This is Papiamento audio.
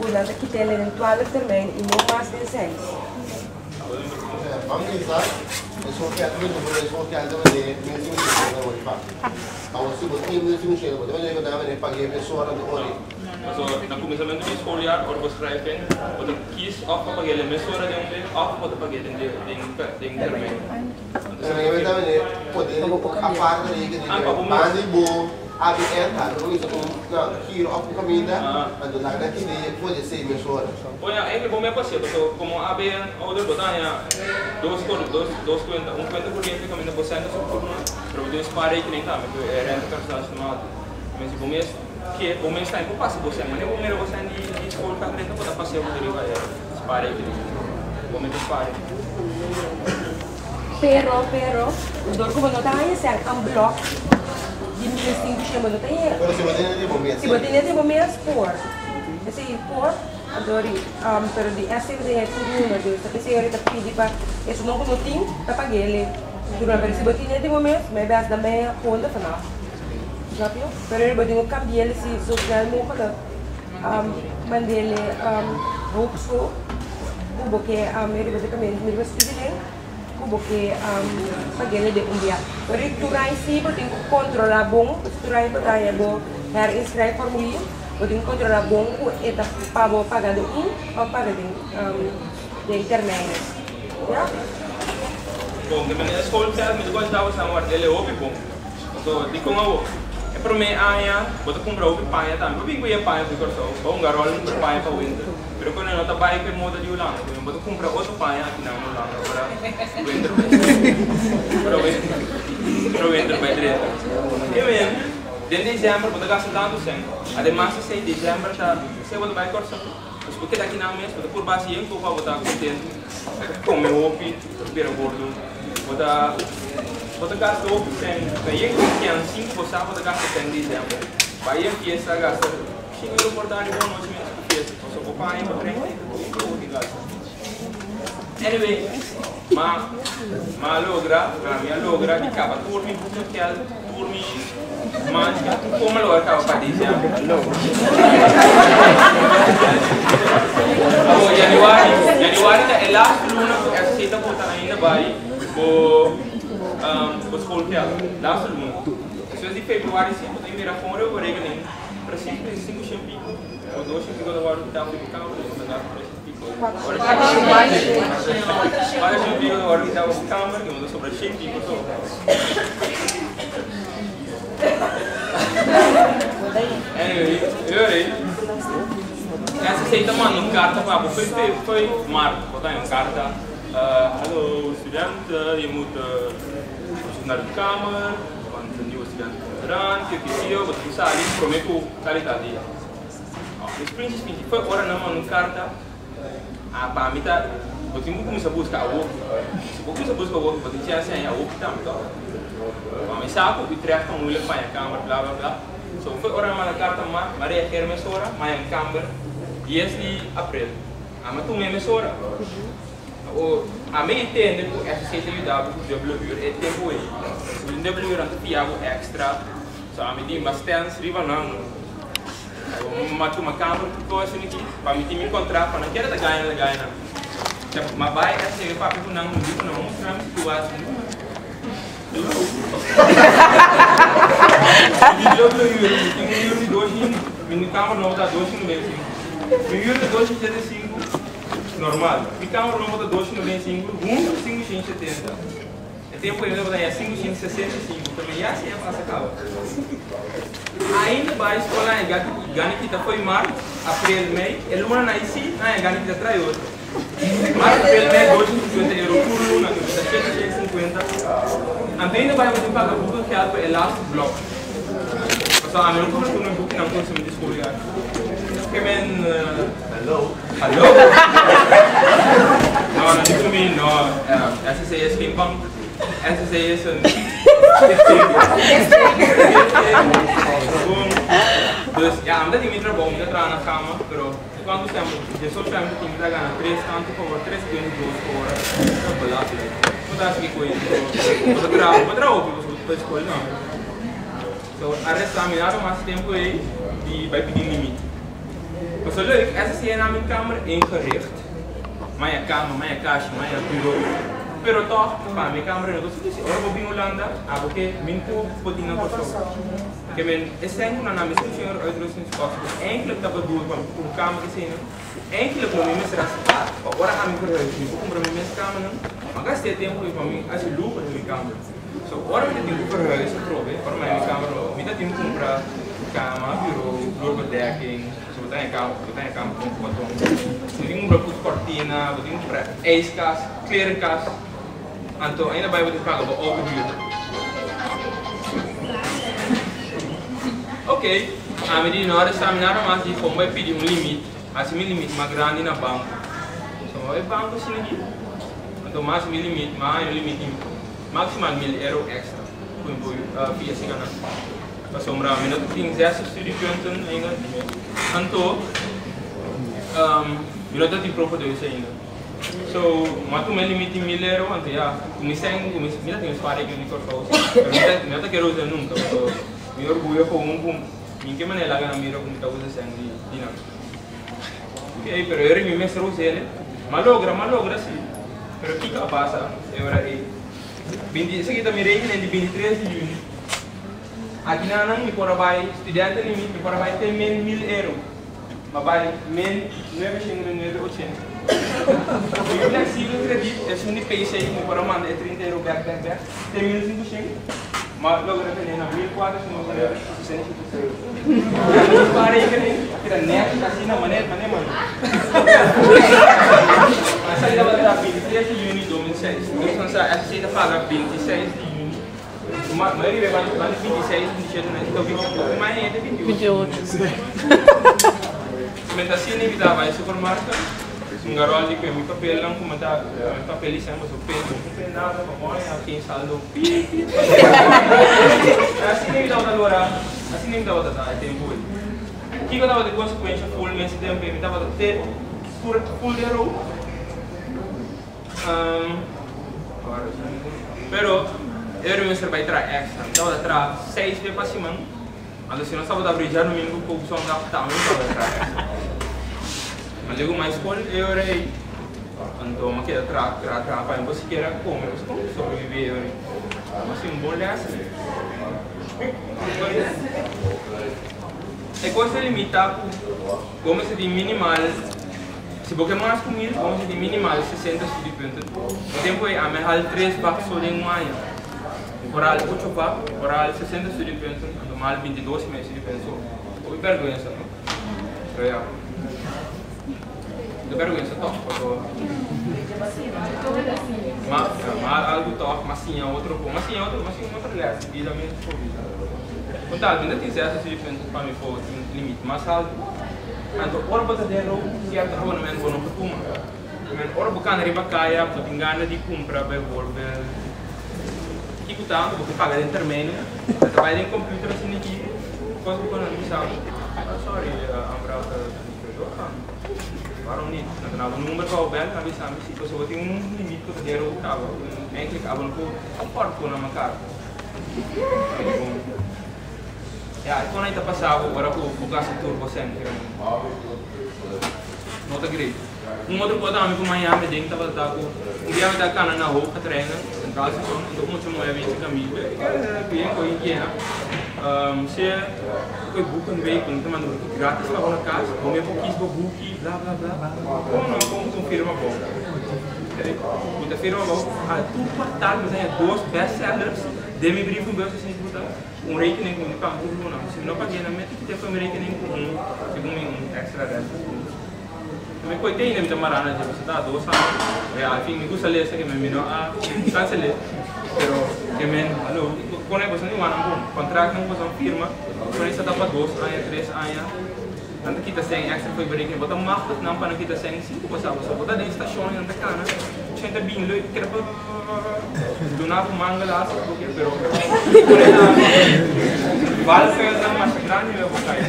ku nan ta kit'el den 12 termijn i no mas den seis. Ban bisa, esun gèld ku bo esun gèld ta mende 1500 na wòrdu paga. Awor si bo tin 1500 bo ta mende ku ta mende pag'é mesora anto ora ei. Paso na kuminsamentu di schooljaar ora bo schrijf in, bo ta kies òf pa pag'é den mesora den un bes òf bo ta pag'é den den termijn. Pero e ta mende poder aparte rekening banda di bo ABN ta bo bisa un giro òf un kaminda anto laga nan kende pone esei mesora. Bo ya e bo me pasia paso komo ABN ouder bo ta haña dos dos kuenta un kuenta koriente kaminda bo sènta su turno pero bo tin un spaarrekening tambe ku e rente percentage ta mas alto. Men si bo mes ke bo mes tambe por pasa bo sèn manera bo mira bo sèn di skol ta drenta bo ta pasia bo riba e spaarrekening bo mester spaar. Pero pero dor ku bo no ta haña sèn en blòk di 1500 bo no ta haña. Pero si bo tene di bo mes si bo tene di bo mes por. Esei por anto ri pero di SC bo ta haña tur luna dus ta p'esei ora ta pidi pa esun ku no tin ta pag'el tur luna pero si bo tene di bo mes mi bes nan bay honda vanaf snap yo pero bo tin ku cambi'el si zo snel mogelijk mand'el hogeschool ku bo ke riba ta cambi'el riba studieling ku bo ke pag'el den un bia pero tur aña si bo tin ku controla bon tur aña bo ta haña bo herinschrijfformulier. Bo tin kontrolá bon ku e ta pa bo paga den un òf paga den den termijnen. Ya. Bon, di manera schoolgeld mi ta konta bo sa ward'é le hopi bon. Paso dikon awor? E promé aña bo ta kumpra hopi paña tambe. Bo bin ku e paña di Kòrsou, bo hunga ròl kumpra paña pa winter. Pero ku no ta bai ku e moda di Hulanda, bo ta kumpra otro paña aki nan na Hulanda ora winter bai ora ora winter bai drenta. E men. Den december bo ta gasta tantu sen. Ademas esei december ta esei bo ta bai Kòrsou. Dus bo keda akinan mes, bo ta purba hasi yen ku pa bo ta kontentu. Bo ta kome hopi, bo ta bira gordo. Bo ta bo ta gasta hopi sen. Na yen ku ken sin ku bo sa bo ta gasta sen december. Bai yen fiesta gasta shin euro por ta riba un nochi mes ku fiesta. Pasobra bo paña bo treinta i ta tur bo tin gasta. Anyway, ma ma logra, mi a logra di kaba tur mi boekengeld. Tur mi mancha como lo a caba pa diciember. Awo januari, januari ta e laatste luna cu SC ta bota ainda bay bo bo schoolgeld. Laatste luna. Despues di februari si bo ta mira gewoon riba bo rekening precies precies cinco shen pico o dos shen pico ta wordo kita for di bo kamer y bo ta gasta tres shen pico. Cuatro shen pico ta wordo kita for bo kamer y bo ta sobra shen pico so. Anyway, yori. SSA ta manda un karta pa bo foi foi maart. Bo ta un karta. Hallo studenten, je moet op zoek naar uw kamer, want de nieuwe student komt eraan. Kio kio, bo tin sali prome ku tal i tal dia. Dus princhi princhi foi ora nan manda un karta. Ah pa mi ta bo tin ku kuminsá buska awoki. Si bo kuminsá buska awoki bo tin chèns di haña awoki tambe tòg. Pa mi sa ku Utrecht ta moeilijk pa haña kamber bla bla bla. So foi ora mi manda karta ma mi a reageer mesora mi a haña un kamber dies di aprel. Ami a tuma e mesora. Awor ami a intende ku SC ta yuda bo ku dubbele huur e tempu ei. Si bo tin dubbele huur nan ta fia bo extra. So ami tin mas stèns riba nan. Ma tuma kamber tur kos esaki pa mi tin mi kontrakt pa nan kere ta gana ta gana. Ma bai a sega papia ku nan mi di ku nan mustra mi situacion. Mi dubbele huur mi tin un huur di dos shin mi kamber nobo ta dos shin 95 mi huur ta 275 normal mi kamber nobo ta 295 huntu 570. E tempu ei tabata ya 565, ta ya si a pasa kaba. Ainda bai skola a gana kita foi mart, aprel, mei, e luna na isi a gana kita trai otro. Mart, aprel, mei, 250 euro tur luna, ku ta 750. Anto ainda bai bo tin paga boekengeld pa e laatste blok. Pasobra ami no por tuma e bukinan konsumí di skol ya. Ke men. Hallo. Hallo. No, no di ku mi, no. SSA is geen bank. SSA is een stichting. Gewoon. Dus ja, ami ta tin mi trabou, mi ta traha na Gamma, pero kuantu sèn, diesocho aña mi ta tin, mi ta gana tres tantu pa ora, tres twintig dos pa ora. Ta belachelijk. Bo ta hasi ki koe? Bo ta traha, bo traha hopi pa skol no. So, arestá mi nada mas tempu ei di bai pidi limit. Paso leuk, SSC a mi kamer ingericht. Maya kama, maya kashi, maya bureau. Pero toch, pa mi kamer no ta sufisiente. Ora bo bin Hulanda, abo ke min ku bo tin na Kòrsou. Ke men e sèn ku nan a mi solucion uitrustingskosten ku eigenlijk ta bedoeld pa un kamer eseinan, ku eigenlijk lo mi mester a spaar pa ora ami verhuis mi por kumpra mi mes kamernan, mi a gasta e tempu ei pa mi hasi luho den mi kamer. So ora mi ta tin ku verhuis atrobe, ora mi a mi kamer nobo, mi ta tin ku kumpra kama, bureau, vloerbedekking, so bo ta haña kama, bo ta haña kama kon koton. Bo tin ku kumpra put kortina, bo tin ku kumpra ijskast, klerenkast. Anto ainda bai bo tin paga bo auto huur. Ok, ami di no a resta mi nada mas di kon bai pidi un limit, hasi mi limit mas grandi na banko. So mi bai banko asina aki, anto mi hasi mi limit, mi a haña un limit di maximal mil euro extra ku mi por fia asina nan. Pasobra mi no ta tin zestig studiepunten ainda, anto mi no ta tin proefbewijs ainda. So, mi a tuma e limit di mil euro, anto ya, ku mi sèn, ku mi, mi ta tin un spaarrekening di Kòrsou si, pero mi ta, mi no ta kere usa nunka, pasobra mi orguyo komo ku mi ke manera laga nan mira ku mi ta usa sèn di di nan. Ok, pero e ora mi mester us'el, mi a logra, mi a logra si, pero kiko a pasa e ora ei? Binti, esaki ta mi rekening di 23 di yüni. Aki nan mi por a bai, studente limit, mi por a bai te men mil euro. Ma bai men nuebe shen men nuebe ochenta. Mi flexibel krediet esun di PC ku mi por a manda e trinta euro bek bek bek te 1500. Ma logra tene na 1467 euro. Mi spaarrekening a keda nèchi asina mane mane mane. Esaki tabata 23 di yüni 2006. Dus nan sa SC ta paga 26 di yüni. Mayoria banda di 26, 27 na esta mas hende 28. Men ta asina invitá bai supermarket, un garòl di kue mi papelnan ku mi ta mi papel di sèn pasobra pen no kumpra nada pa mooi a tin saldo pi pi. Asina mi tabata lora, asina mi tabata ta e tempu ei. Kiko tabata e konsekuensha ful mes e tempu ei? Mi tabata te ful den rou. Pero e mester bai traha extra. Mi tabata traha seis bes pa siman. Anto si nos tabata abri djadumingu ku zondag tambe mi tabata traha extra. Mi a legu mai skol e ora ei. Anto mi a keda traha, traha, traha pa mi por sikiera kome o si sobrevivi e ora ei. Mi a siña un bon les. E kos ta limita ku bo mester tin minimal. Si bo ke mas ku mil, bo mester tin minimal 60 studiepunten. E tempu ei ami a hal tres vak so den un aña. Mi por hal ocho vak, mi por hal 60 studiepunten, anto mi a hal 22 i medio studiepunten so. Hopi bèrgwensa, no? Pero ya. Ta bèrgwensa tòg, pasobra mi a hal algu tòg, mi a siña otro kon, mi a siña otro, mi a siña un otro lès di bida mes por bisa. Kon tal, mi no tin 60 studiepunten pa mi por tin limit mas haltu. Anto ora bo ta den rou sierto abonement bo no por tuma. Men ora bo kana riba kaya bo tin gana di kumpra bijvoorbeeld kiko tantu bo ke paga den termijnen bo ta bai den computer asina aki kos bo kono bisa bo oh sorry aanvraag niet meer doorgaan waarom niet nan ta na bo number pa bo bel nan bisa mi si pasobra bo tin un limit ku ta den rou kaba eigenlijk abo no por afford por na makaar. Ya, e kon ei ta pasa bo ora ku bo gasta tur bo sèn kere mundo. No ta great. Un otro kos tambe ku Miami den tabata ta ku un bia mi ta kana na Hoge Treinen, Centraal Station, anto mucha muhé bin chika mi, bien ku higiena. Se ku e boekenweek, ku nan ta manda buki gratis pa bo na kas, bo mes por kis bo buki, bla bla bla. Komo no kon ku firma bo? Mi ta firma bo, tur kwartal mi ta haña dos bestsellers den mi brievenbus asina ku ta. Un rekening ku mi paga tur luna. Si mi no pag'é nan mester kita for mi rekening ku un segun mi un extra renta. Mi koe te ainda mi ta mará na dje pasobra ta dos aña. Ya al fin mi gusta lesa ke men mi no a kansel'é pero ke men alo kon e boso ni wak nan bon kontraktnan ku boso a firma kon esa ta pa dos aña tres aña nan ta kita sèn extra for e rekening bo ta machtig nan pa nan kita sèn sin ku bo sa pasobra bo ta den stashon i nan ta kana sèn ta bin leuk keda pa. Duna ku manga la hasi ku pero pone na valvuilnan masha grandi mi a bo kai.